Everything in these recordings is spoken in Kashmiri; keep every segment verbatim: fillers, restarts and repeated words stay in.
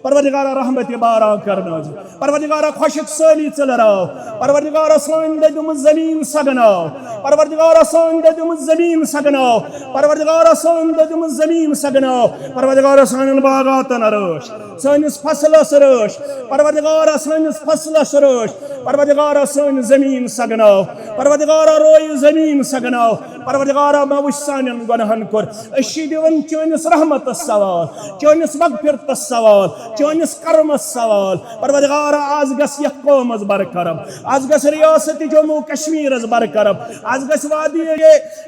پروردگارا، رحمت باران کر نازل۔ پروردگارا، خۄشک سٲلی ژٔلراو۔ پروردگارا، سٲنۍ دٔدیمٕژ زمین سگناو۔ پروردگارا، سٲنۍ دٔدیمٕژ زمین سگناو۔ پروردگارا، سٲنۍ دٔدیمٕژ زمین سگناو۔ پروردگارا، سانٮ۪ن باغاتن رٲچھ، سٲنِس فصلس رٲچھ۔ پروردگارا، سٲنِس فصلس رٲچھ۔ پروردگارا، سٲنۍ زمین سگناو۔ پروردگارا، رویہِ زمین سگناو۔ پروردگارا، مےٚ وٕچھ سانٮ۪ن گۄناہن کوٚر۔ أسۍ چھِ دِوان چٲنِس رحمتس سوال، چٲنِس مغفرتس سوال، چٲنِس کرمس سوال۔ پروردگارا، از گژھ یتھ قومس برکرم، از گژھ ریاست جموں کشمیرس برکرم، از گژھ وادی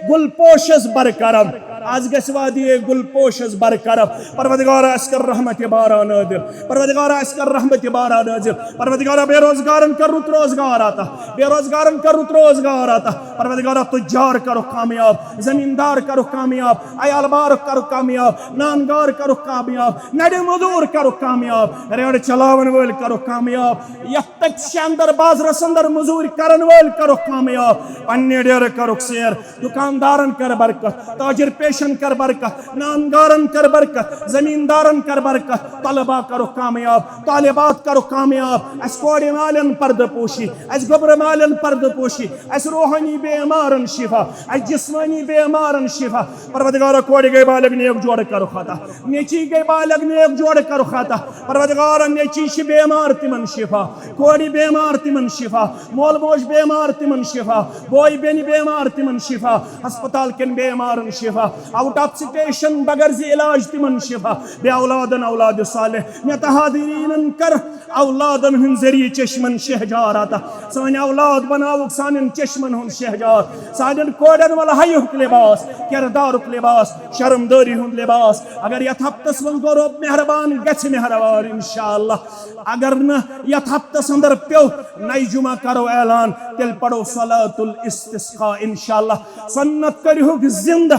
گل پوشس برکرم، از گژھ وادی گل پوشس برکرم۔ پروردگارا، اسہِ کر رحمت باران نازل۔ پروردگارا، اسہِ کر رحمت باران نازل۔ پروردگارا، بے روزگارن کر رُت روزگار عطا۔ بے روزگارن کر رُت روزگار عطا۔ پروردگارا، تجار کرُکھ کامیاب، زمیندار کرُکھ کامیاب، عیال بارُک کرُکھ کامیاب، نان گار کرُکھ کامیاب، نڑِ مزور کرُکھ کامیاب، ریڑ چلاون وٲلۍ کرُکھ کامیاب، یتھ تتہِ اندر بازرس اندر مزوٗرۍ کرن وٲلۍ کرُکھ کامیاب، پننہِ ڈیرٕ کرُکھ سیر، دُکاندارن کر برکت، تاجر پیشن کر برکت، نان گارن کر برکت، زمیندارن کر برکت، طلبا کرُکھ کامیاب، طالبات کرُکھ کامیاب۔ اسہِ کورِ مالٮ۪ن پردٕ پوشی، اسہِ گوٚبرٕ مالٮ۪ن پردٕ پوشی، اسہِ روحٲنی بیمارن شفا، اسہِ جسمٲنی بیمارن شفا۔ پروردگارا، کورِ گٔے بالغ، نیک جوڑٕ کرُکھ عطا، نیٚچی گٔے بالغ، نیک جوڑٕ کرُکھ عطا۔ پروردگارا، نیٚچی چھِ بیمار، تِمن شفا، کورِ بیمار، تِمن شفا، مول موج بیمار، تِمن شفا، بوے بیٚنہِ بیمار، تِمن شفا، ہسپتال کٮ۪ن بیمارن شفا، آوٹ آف سٹیشن بغٲر زِ علاج، تِمن شفا، بے اولادن اولاد صالح، مےٚ تہٕ حاضریٖنن کر اولادن ہُنٛد ذٔریعہٕ چشمن شہجار عطا۔ سٲنۍ اولاد بناوُکھ سانٮ۪ن چشمن ہُنٛد شہجار، سانٮ۪ن کورٮ۪ن ول حیُک لباس، کردارُک لباس، شرمدٲری ہُنٛد لباس۔ اگر یتھ ہفتس منٛز گوٚو رۄب مہربان، گژھِ مہربان انشاءاللہ۔ اگر نہٕ یتھ ہفتس اندر پیوٚو، نَیہِ جمعہ کرو اعلان، تیٚلہِ پرو صلاۃ الاستسقاء انشاءاللہ۔ سنت کٔرِہُکھ زندٕ،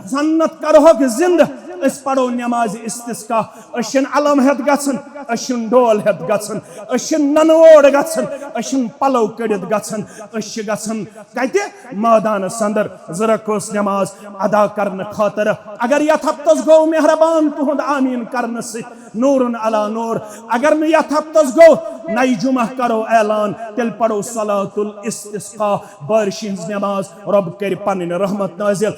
سنت کرہوکھ زندٕ، أسۍ پرو نماز استسقاء۔ أسۍ چھِنہٕ علم ہٮ۪تھ گژھان، أسۍ چھِنہٕ ڈول ہٮ۪تھ گژھان، أسۍ چھِنہٕ ننہٕ ووڑ گژھان، أسۍ چھِنہٕ پلو کٔڑِتھ گژھان، أسۍ چھِ گژھان کتہِ؟ مٲدانس اندر زٕ رکٲژ نماز ادا کرنہٕ خٲطرٕ۔ اگر یتھ ہفتس گوٚو مہربان تُہُنٛد آمیٖن کرنہٕ سۭتۍ، نورن علی نور۔ اگر نہٕ یتھ ہفتس گوٚو، نَیہِ جمعہ کرو اعلان، تیٚلہِ پرو صلاۃ الاستسقاء، بارشہِ ہٕنٛز نماز، رۄب کرِ پنٕنۍ رحمت نازل۔